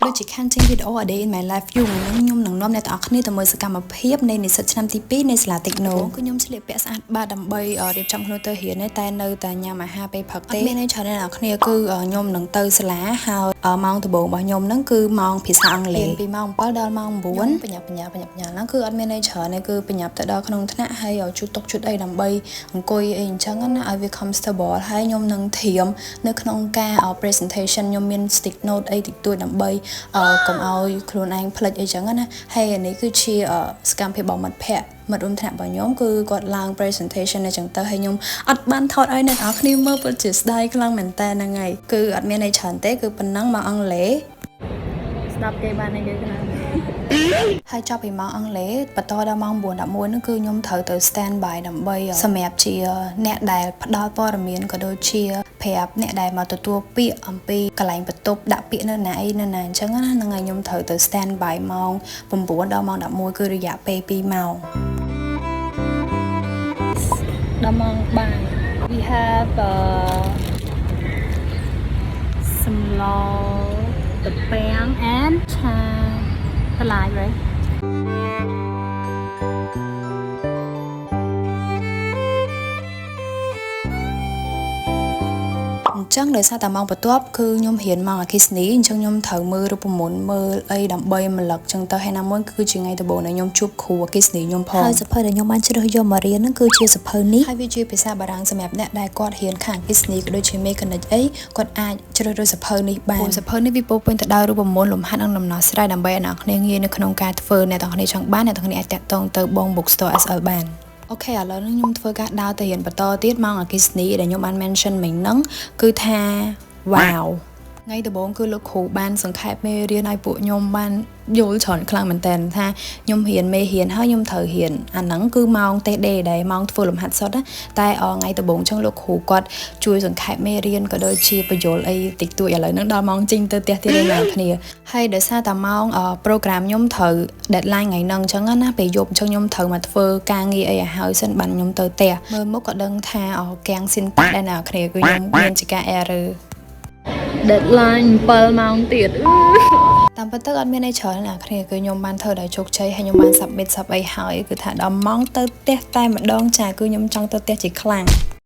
ដូចជាខានចេញវីដេអូ A Day in My Life យូរថ្ងៃនេះខ្ញុំនឹងនាំអ្នកទាំងអស់គ្នាទៅមើលសកម្មភាពនៃនិស្សិតឆ្នាំទី2នៃសាលា Techno គឺខ្ញុំស្លៀកពាក់ស្អាតបាតដើម្បីរៀបចំខ្លួនទៅរៀនទេតែនៅតែញ៉ាំអាហារពេលព្រឹកទេអត់មានអីច្រើនទេអ្នកទាំងអស់គ្នាគឺខ្ញុំនឹងទៅសាលាហើយម៉ោងដំបូងរបស់ខ្ញុំហ្នឹងគឺម៉ោងភាសាអង់គ្លេសពីម៉ោង7ដល់ម៉ោង9បញ្ញាបញ្ញាបញ្ញាបញ្ញាហ្នឹងគឺអត់មានអីច្រើនទេគឺបញ្ញាប់ទៅដល់ក្នុងថ្នាក់ហើយជូតតុជូតអីដើម្បីអង្គុយអីអញ្ចឹងណាឲ្យវា comfortable ហើយខ្ញុំនឹងត្រៀមនៅក្នុងការ presentation ខ្ញុំមាន stick note អីតិចតួចដើម្បីកុំឲ្យខ្លួនឯងភ្លេចអីចឹងណាហើយអានេះគឺជាសកម្មភាពរបស់មិត្តភ័ក្តិមិត្តរួមថ្នាក់របស់ខ្ញុំគឺគាត់ឡើង presentation អីចឹងទៅហើយខ្ញុំអត់បានថតឲ្យអ្នកនរគ្នាមើលពិតជាស្ដាយខ្លាំងមែនតើហ្នឹងហើយគឺអត់មានអីច្រើនទេគឺប៉ុណ្ណឹងមកអង់គ្លេស ស្ដាប់គេបានអីគេខ្លះ ហើយចប់ពីម៉ោងអង់គ្លេសបន្តដល់ម៉ោង9:11ហ្នឹងគឺខ្ញុំត្រូវទៅ stand by ដើម្បីសម្រាប់ជាអ្នកដែលផ្ដល់ព័ត៌មានក៏ដូចជាប្រាប់អ្នកដែលមកទទួលពាក្យអំពីកន្លែងបន្ទប់ដាក់ពាក្យនៅណាអីនៅណាអញ្ចឹងណាហ្នឹងហើយខ្ញុំត្រូវទៅ stand by ម៉ោង9ដល់ម៉ោង11គឺរយៈពេល2ម៉ោង ដល់ម៉ោងបាយ we have សម្លទំពាំង and ឆាបន្លែ right? អញ្ចឹងដោយសារតែម៉ោងបន្ទាប់គឺខ្ញុំរៀនម៉ោងអគ្គិសនីអញ្ចឹងខ្ញុំត្រូវមើលរូបមន្តមើលអីដើម្បីរំលឹកអញ្ចឹងទៅហើយណាមួយគឺជាថ្ងៃដំបូងដែលខ្ញុំជួបគ្រូអគ្គិសនីខ្ញុំផងហើយសភៅដែលខ្ញុំបានជ្រើសយកមករៀនហ្នឹងគឺជាសភៅនេះហើយវាជាភាសាបារាំងសម្រាប់អ្នកដែលគាត់រៀនខាងអគ្គិសនីក៏ដូចជា mechanic អីគាត់អាចជ្រើសរើសសភៅនេះបានព្រោះសភៅនេះវាពោរពេញទៅដោយរូបមន្តលំហាត់និងដំណោះស្រាយដើម្បីឲ្យអ្នកនរគ្នាងាយនៅក្នុងការធ្វើអ្នកទាំងគ្នាចង់បានអ្នកទាំងគ្នាអាចតាក់ទងទៅបង Bookstore SL បាន okay ឥឡូវនេះខ្ញុំធ្វើការដើរទៅរៀនបន្តទៀតម៉ោងអគ្គិសនីដែលខ្ញុំបាន mention មិញហ្នឹងគឺថា wow ថ្ងៃដំបូងគឺលោកគ្រូបានសង្ខេបមេរៀនឲ្យពួកខ្ញុំបានយល់ច្រើនខ្លាំងមែនតើថាខ្ញុំរៀនមេរៀនហើយខ្ញុំត្រូវរៀនអាហ្នឹងគឺម៉ោង TD ដែលម៉ោងធ្វើលំហាត់សុទ្ធណាតែថ្ងៃដំបូងចឹងលោកគ្រូគាត់ជួយសង្ខេបមេរៀនក៏ដូចជាបញ្យល់អីតិចតួចឥឡូវហ្នឹងដល់ម៉ោងចេញទៅផ្ទះទៀតឯណាគ្នាហើយដោយសារតែម៉ោង program ខ្ញុំត្រូវ deadline ថ្ងៃហ្នឹងអញ្ចឹងណាពេលយប់អញ្ចឹងខ្ញុំត្រូវមកធ្វើការងារអីឲ្យហើយសិនបានខ្ញុំទៅផ្ទះមើលមុខក៏ដឹងថាកាំងស៊ីនតាក់ដែរណាគ្នាគឺខ្ញុំមានជាការ error Deadline 7ម៉ោងទៀត តាមពិតទៅអត់មានអីច្រើនណាគ្នាគឺខ្ញុំបានធ្វើដោយជោគជ័យហើយខ្ញុំបាន submit សັບអីហើយគឺថាដល់ម៉ោងទៅផ្ទះតែម្ដងចាគឺខ្ញុំចង់ទៅផ្ទះជាខ្លាំង។